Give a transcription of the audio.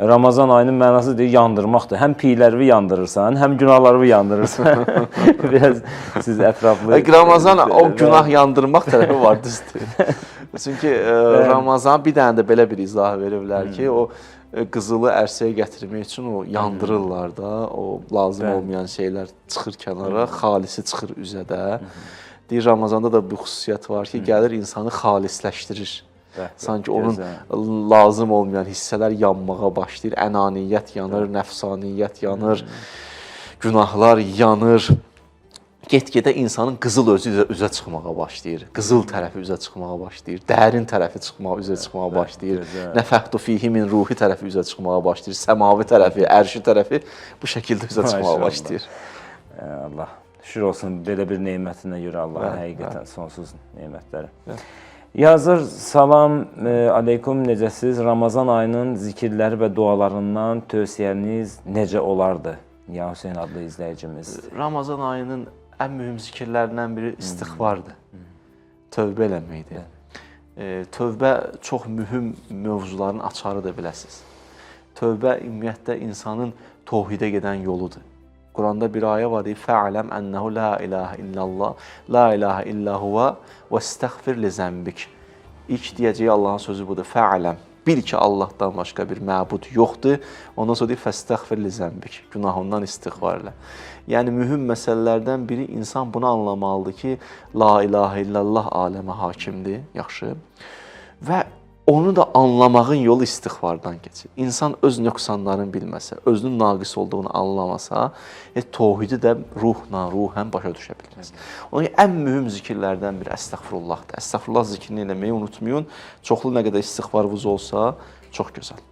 Ramazan ayının mənası deyir yandırmaqdır. Həm piylərvi yandırırsan, həm günahlarını yandırırsan. Biraz siz ətraflı. Ramazan o günah yandırmaq tərəfi var, düzdür. Çünki Ramazan bir dənə də belə bir izah veriblər ki, o qızılı ərsəyə gətirmək üçün o yandırırlar da, o lazım olmayan şeylər çıxır kənara, xalisi çıxır üzə də. Deyir Ramazanda da bu xüsusiyyət var ki, gəlir insanı xalisləşdirir. Sanki onun lazım olmayan hissələr yanmağa başlayır. Ənaniyyət yanır, nəfsaniyyət yanır, günahlar yanır. Get-gedə insanın qızıl özü üzə çıxmağa başlayır. Qızıl tərəfi üzə çıxmağa başlayır. Dərin tərəfi üzə çıxmağa başlayır. Nəfəxtu fihi min ruhi tərəfi üzə çıxmağa başlayır. Səmavi tərəfi, ərşi tərəfi bu şəkildə üzə çıxmağa başlayır. Allah şükür olsun belə bir nemətinə görə Allahın həqiqətən sonsuz nemətləri. Yazır, salam aleykum, necəsiz? Ramazan ayının zikirləri və dualarından tövsiyəniz necə olardı? Ya Hüseyn adlı izləyicimiz. Ramazan ayının ən mühüm zikirlərindən biri istiğfardır. Tövbə eləməkdir. Tövbə çox mühüm mövzuların açarıdır, biləsiniz. Tövbə ümumiyyətlə insanın təvhidə gedən yoludur. Quranda bir ayə var, deyir: "Fə'ləm ənəhu la ilahə illallah, la ilahə illə huve vəstəğfir li zənbik." İlk deyəcəyi Allahın sözü budur. Fə'ləm. Bil ki, Allahdan başqa bir məbud yoxdur. Ondan sonra deyir: "Fəstəğfir li zənbik." Günahından istiğfar elə. Yəni mühüm məsələlərdən biri insan bunu anlamalıdır ki, la ilahə illallah aləmə hakimdir. Yaxşı. Və onu da anlamağın yolu istiğfardan keçir. İnsan öz nöqsanlarını bilməsə, özünün naqis olduğunu anlamasa, təvhidi də ruhla, ruhən başa düşə bilməz. Ona görə ən mühüm zikirlərdən biri əstəğfirullahdır. Əstəğfirullah zikrini eləməyi unutmayın. Çoxlu nə qədər istiğfarınız olsa, çox gözəl.